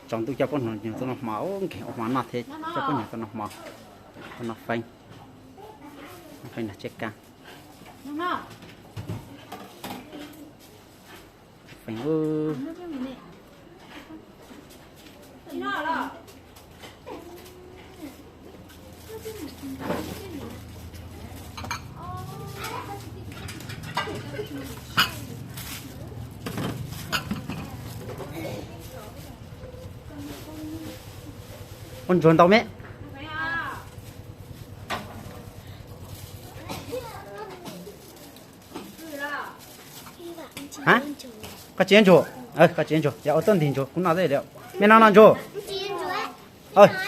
Tsaus ntuj coj poj niam tuaj noj hmo, nkeeg ua hmo noj thiab coj poj niam tuaj noj hmo. Tuaj noj feeb, noj feeb noj tsheb kab. Feeb. Ua ntsuag ntau me. Ha, koj tsis ua ntsuag? Koj tsis ua ntsuag, yog ua tuaj ntim ntsuag kuv noj xwb li. Mej noj noj ntsuag.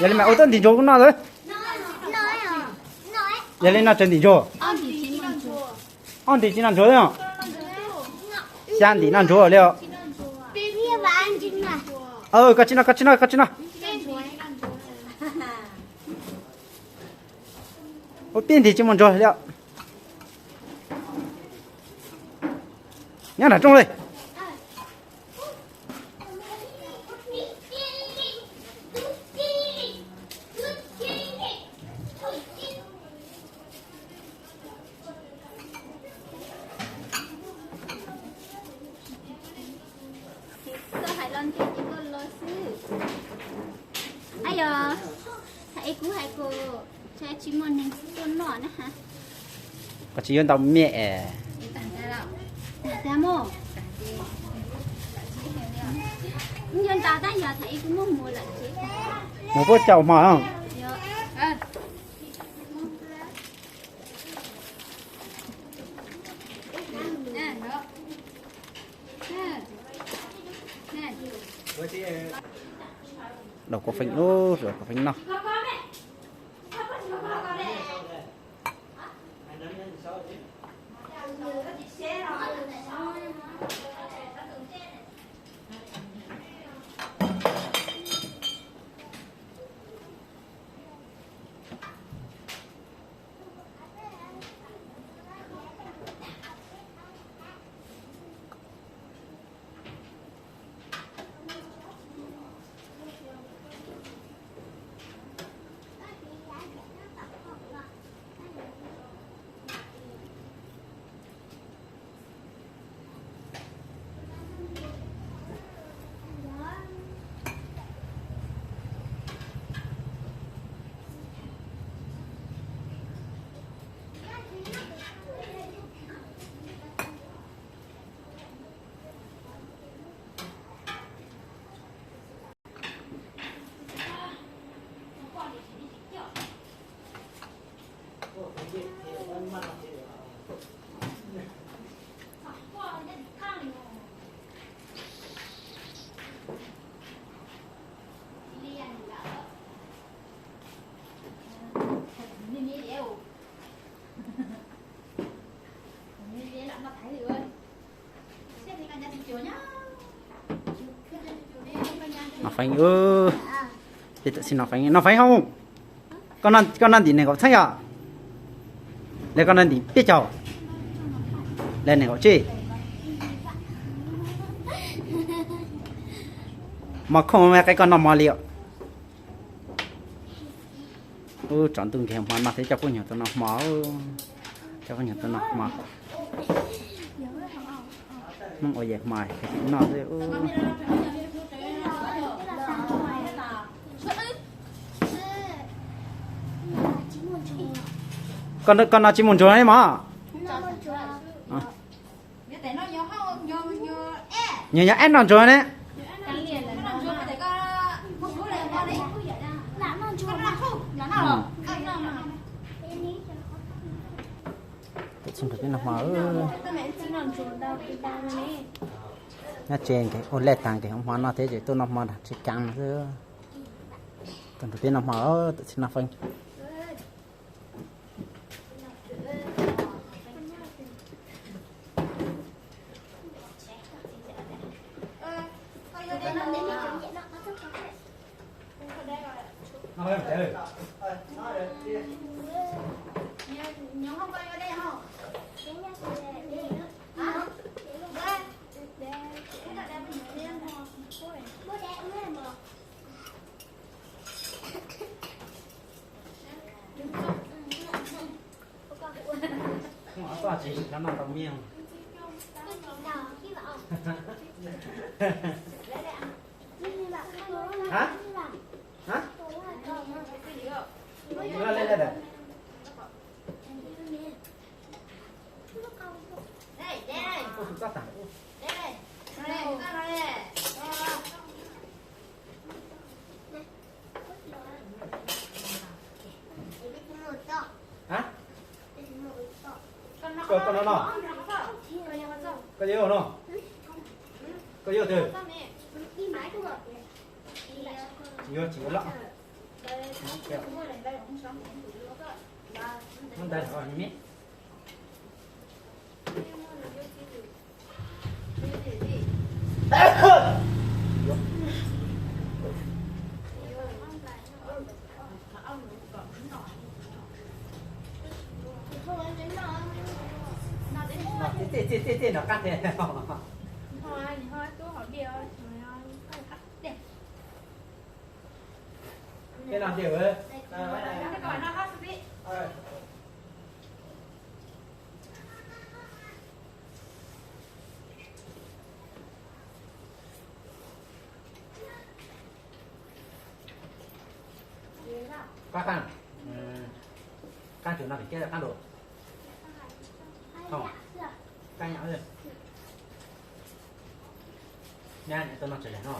Yog li mas ua tuaj ntim ntsuag kuv noj xwb. Yog li noj tsis ntim ntsuag. Ob ntim tsis noj ntsuag li os. Xya ntim noj ntsuag li os. Koj tsis noj, koj tsis noj, koj tsis noj. Ua peb ntim tsis muaj ntsuag li os. Nyob nram rooj li. Tsis txawj hais los ntseeg ces koj los xwb. Ab yog, thaum ub kuv hais kom tsis muaj neeg tuaj noj na ha. Koj tsis yuav ntau me es. Tag mus. Yuav ntau tab yog thaum ub kuv muab mus lawm tsev. Mus puab caum hmo. Daus kua feeb, daus kua feeb noj. Noj feeb, peb tam sim noj feeb, noj feeb hauj. Koj noj ntim nees nkaum txheeb yom? Los koj noj ntim peb caug? Los nees nkaum tsib? Mos khooj me qe koj noj mov li os. Ub, tsaus ntuj nkeeg hmo no thiab coj phooj ywg tuaj noj hmo, coj phooj ywg tuaj noj hmo. Hmoob ua yam hmo noj xwb. Koj no tsis mus ntsuag li mog? Nyob nyob eb noj ntsuag ne. Tam sim nrog peb noj hmo. Nyob tsev nkawd ua laj tag nkawd hmo no thiab ces tuaj noj hmo nram tsev kav no xwb. Tuaj nrog peb noj hmo, tam sim noj feeb. Cov no tau miaj. Hab? Hab? Ua le le da. Ua tus koj tam. Hab? Koj, koj no no. Koj yuav no. Koj yuav twg? Yuav tsis yuav loj. Muab ntawd los mis. Tej no diam. Qab qeej, qeej tus no pem keb qeej dua. Qeej nyam, nyam tus no tseem yog no.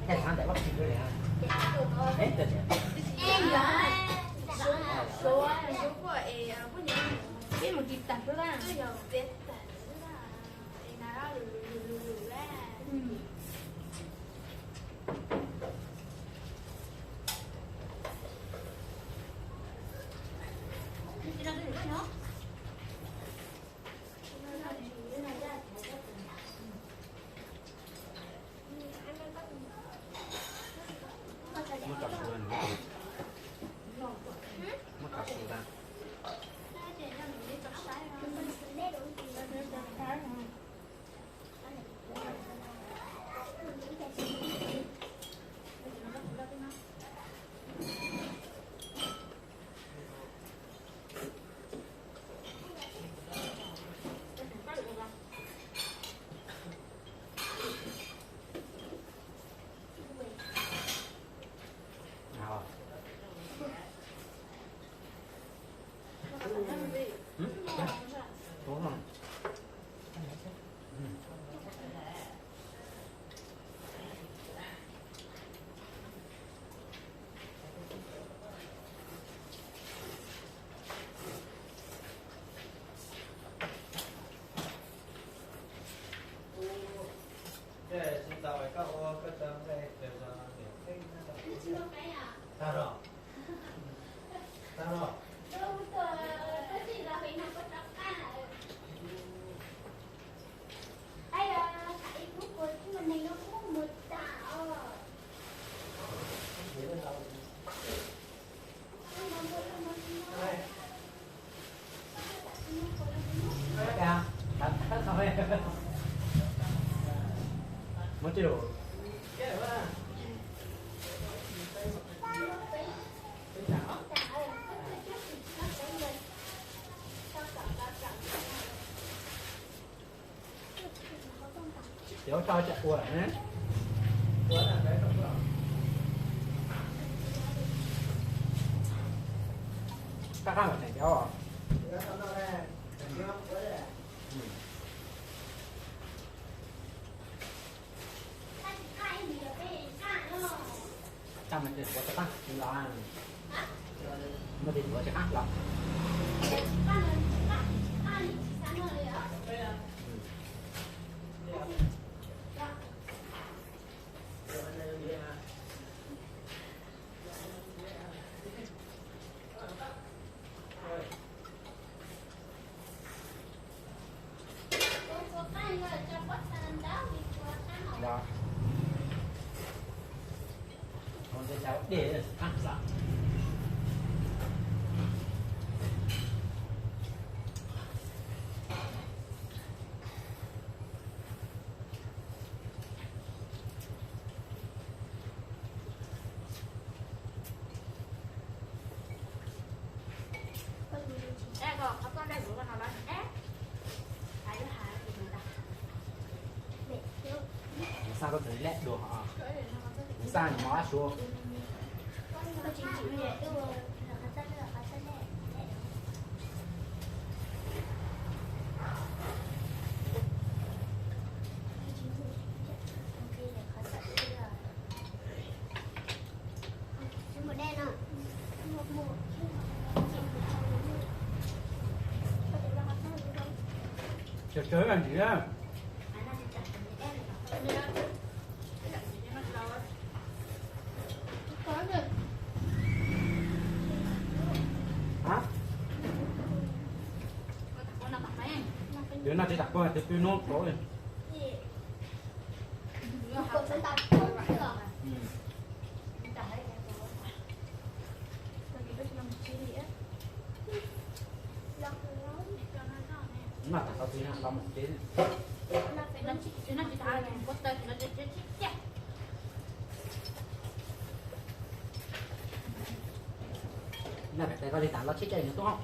Thaij thav ntawm Vajtswv li. Peb mus tiv tag xwb na. Muab tso su, muab tso su ta. Tag los. Tag los. Muab tsis lus. Cov tso tsam ua na. Qab qab los tseem cov os. Qab mas tsis tuav tsis qab los. Mas tsis tuav tsis qab los. Dej qab xav. Koj txawm lej dua, nws xaj nws mos ab suav. Cov tsawg ntsis na. Yuav noj tsis tas koj tus pw nub tod. Noj tas koj txiv los mus tsev. Noj tas koj txiv tas los tsheb caij nws tuaj.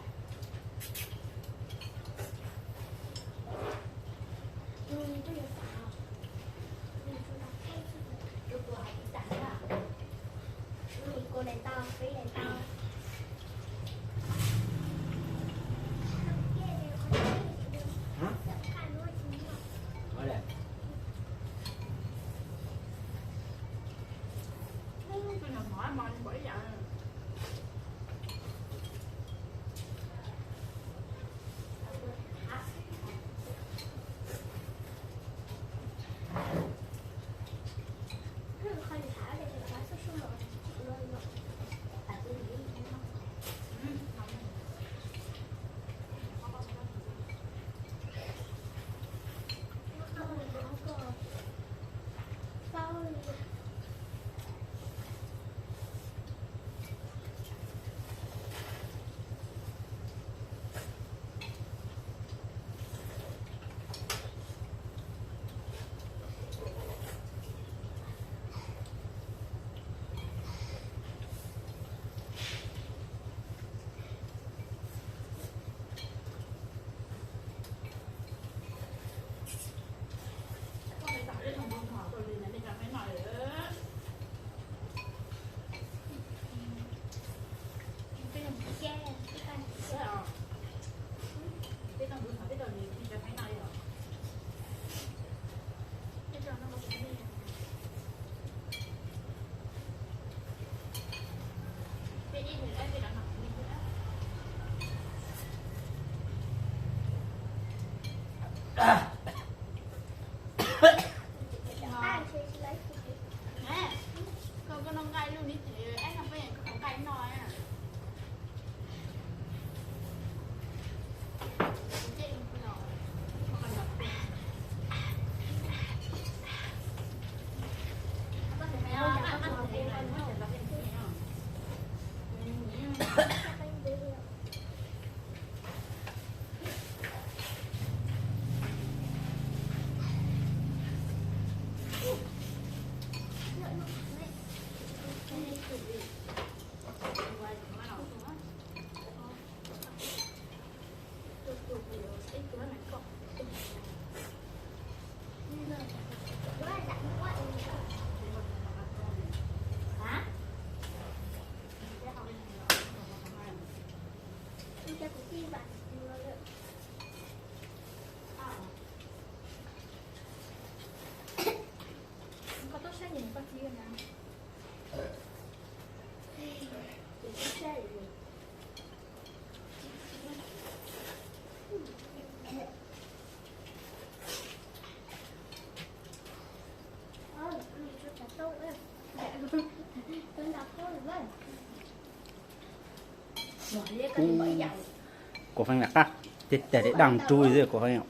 Kuv feem lam qab, tej tes dej daj rub li kuv feem.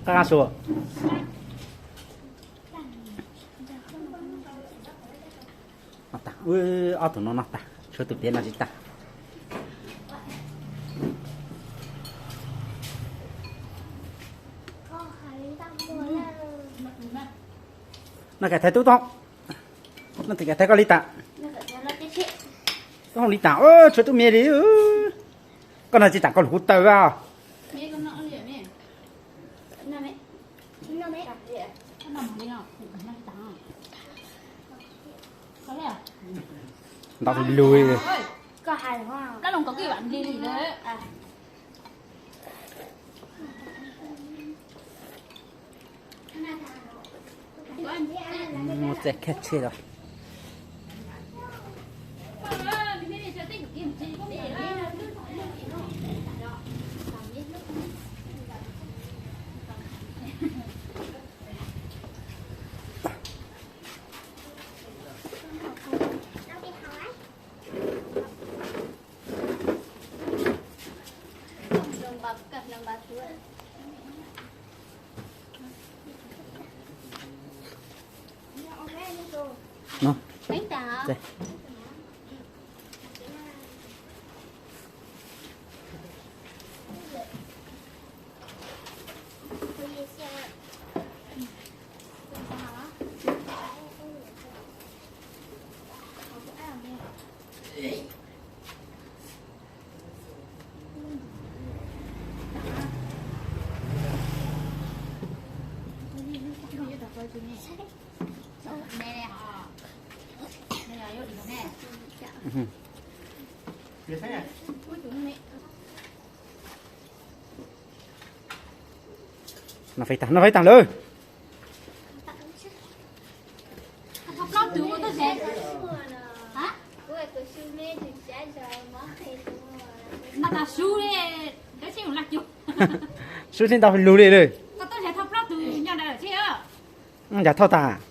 Qab qab su. Ob tug no noj tag, tshuav tus pem noj tsis tag. Noj kas thaiv tub tod, noj kas thaiv koj li tas. Koj li tas, tshuav tub me li. Koj noj tsis tas koj lus kuv taw as. Ntau lug li. Mus txais khav tsheb los. No. No fais tag, no fais tag lawm. Sub tib ntau lug li lawm. Ncav thauj tag.